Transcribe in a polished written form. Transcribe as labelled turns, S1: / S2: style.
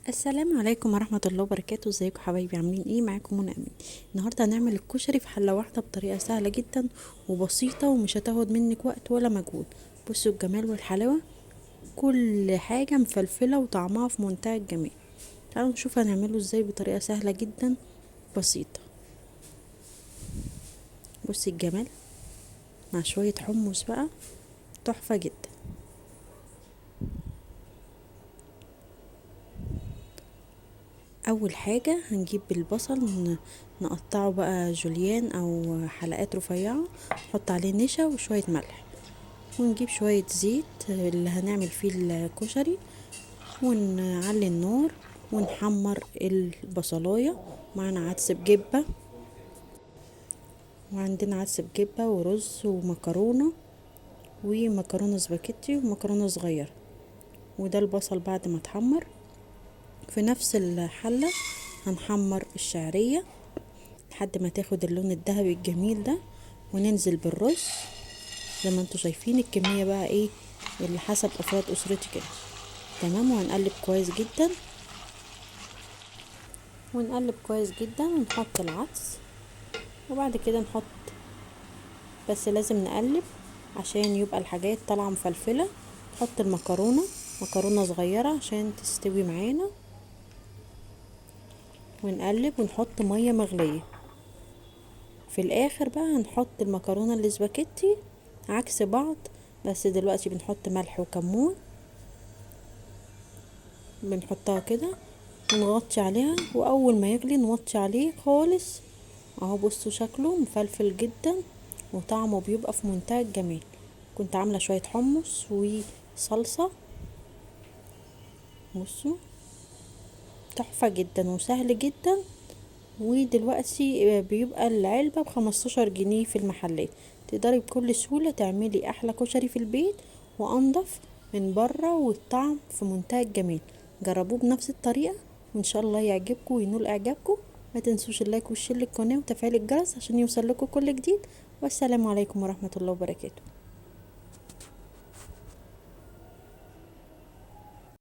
S1: السلام عليكم ورحمة الله وبركاته. ازيكم حبايبي، عاملين ايه؟ معاكم منى امين. النهارده هنعمل الكشري في حلة واحدة بطريقة سهلة جدا وبسيطة ومش هتاخد منك وقت ولا مجهود. بصوا الجمال والحلاوة، كل حاجة مفلفلة وطعمها في منتهى الجمال. تعالوا نشوف هنعمله ازاي بطريقة سهلة جدا بسيطة. بصي الجمال مع شوية حمص بقى، تحفة جدا. اول حاجة هنجيب البصل نقطعه بقى جوليان او حلقات رفيعة، نحط عليه نشا وشوية ملح، ونجيب شوية زيت اللي هنعمل فيه الكشري، ونعلي النار ونحمر البصلاية. معنا عدس بجبة، وعندنا عدس بجبة ورز ومكرونة ومكرونة سباكيتي ومكرونة صغيرة. وده البصل بعد ما اتحمر. في نفس الحلة هنحمر الشعرية لحد ما تاخد اللون الذهبي الجميل ده، وننزل بالرز زي ما انتوا شايفين. الكمية بقى ايه اللي حسب افراد اسرتي كده، تمام. وهنقلب كويس جدا، ونقلب كويس جدا، ونحط العدس، وبعد كده نحط، بس لازم نقلب عشان يبقى الحاجات طالعة مفلفلة. نحط المكرونة، مكرونة صغيرة عشان تستوي معانا، ونقلب ونحط مية مغلية. في الاخر بقى هنحط المكرونة الاسباجيتي عكس بعض، بس دلوقتي بنحط ملح وكمون، بنحطها كده ونغطي عليها، واول ما يغلي نوطي عليه خالص. اهو بصوا شكله مفلفل جدا وطعمه بيبقى في منتهى الجمال. كنت عاملة شوية حمص وصلصة، بصوا تحفة جدا وسهل جدا. ودلوقتي بيبقى العلبة ب15 جنيه في المحلات، تقدري بكل سهولة تعملي احلى كشري في البيت وانضف من بره، والطعم في منتهى الجمال. جربوه بنفس الطريقة وان شاء الله يعجبكم وينول اعجابكم. ما تنسوش ال like وال share للقناة وتفعيل الجرس عشان يوصل لكم كل جديد. والسلام عليكم ورحمة الله وبركاته.